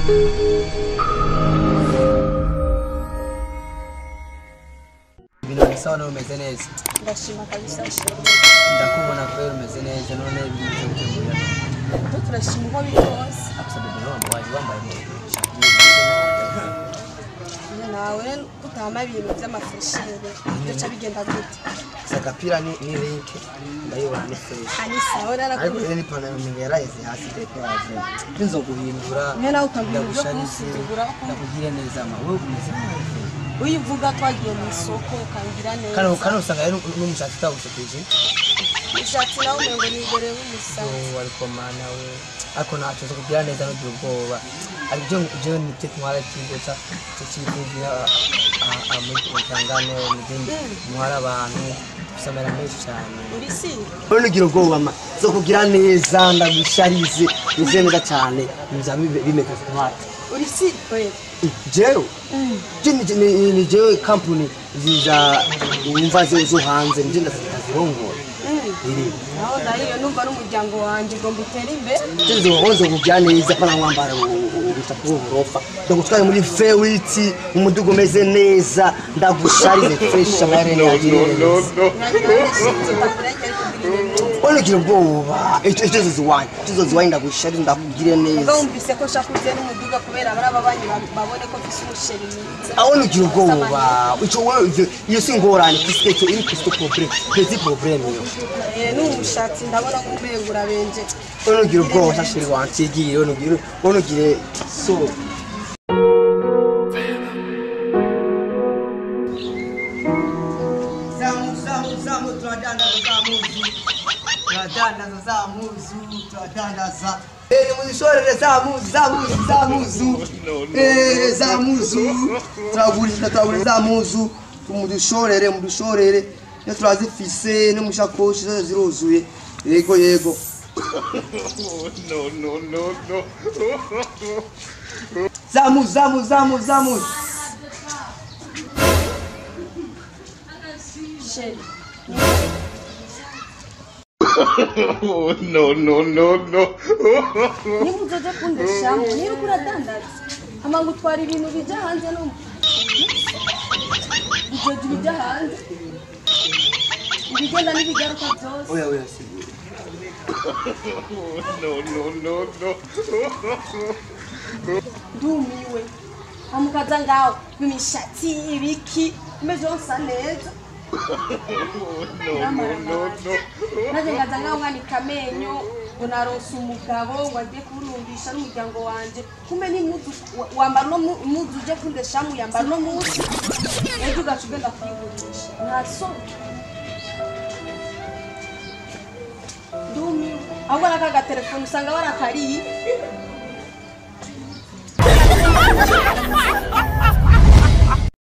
Ibintu sawa none umeze neza. Ndashima kabisa. Ndakubona kweli umeze neza none bimeze gute muya? Turashima uko biri kose. Akusabye wambaye wambaye nawe kutama ibintu by'amafreshere byoca bigenda gute? Agapira ni link ndayibona ni fresh. Ani sawa narakuye. Ariko ni panaro mingi yaraheze hasi teko yaje. Nzo guhindura. Mwe nawe ukagura kusigura ndakugire neza ma wewe umeze neza. Uyivuga twagiye mu isoko ukangira neza. Kano usanga rero n'umushatsi utawushikije. Umushatsi nawe umengo ni gore w'umusatsi. Oh ariko mana we. Ariko ntacyo zo kugira neza no ubwoba. Ariko je ni tete mwara kingo cha cyo a muri tangane mu mwara abantu kusamera menshi cyane. Uri si? None ugira ubwoba ma zo kugira neza ndagusharize nize neza cyane nzami bimeze smart. Uri si kweli? Jewe ni jewe company ziza umva zo hanze nje ndazirongora. Aho nayo numva n'umuryango wanje ugomba utere imbere. Nzo honzo kugira neza pana wambara ubutaku burofa. Ndagutwaye muri V8 umudugo meze neza ndagusharize fresh amare yaje. No. Onugira ubwoba icyo ziwanye tuzoziwanye ndagusharize ndakugire neza. Ndumvise ko shakuze n'umuduga kubera baraba banyu babone ko mfise umusheri mwiza. Aho nugira ubwoba ico wewe iyo singorane kisike iri kisto problème petit problème yo. N'umushatsi ndabona ko ubengura benje. Onugira ubwoba shashiri wansigiye onugira onugire so Zamu turadandaza zamuzu turadandaza zamuzu turadandaza muzishorere zamuzu zamuzu zamuzu turagurisha turagura zamuzu mudishorere mudishorere ne turazifise ne mushakoshi ziruzuye yego yego. No. Zamuzu zamuzu zamuzu zamuzu. No. Niba uzoze kundeshamo niba uradandaza hama ngutwara ibintu bijya hanze no bijoje bijya hanze ibigenda n'ibigaruka byose. Oya oya si. No. Ndumiwe amukaza ngaho imishatsi ibiki meze nsa neza. No. Naje ngaza ngaho nkanika amenyo ngo naronse umugabo ngo agiye kurundisha n'umuryango wanje kumbe ni impuzu wambara no impuzu uje kundeshamu yambara no munsi ejo ugaca ugenda kuyigurisha nta soni. Ndumiwe ahubwo n'aka gatelefone usanga warakariye.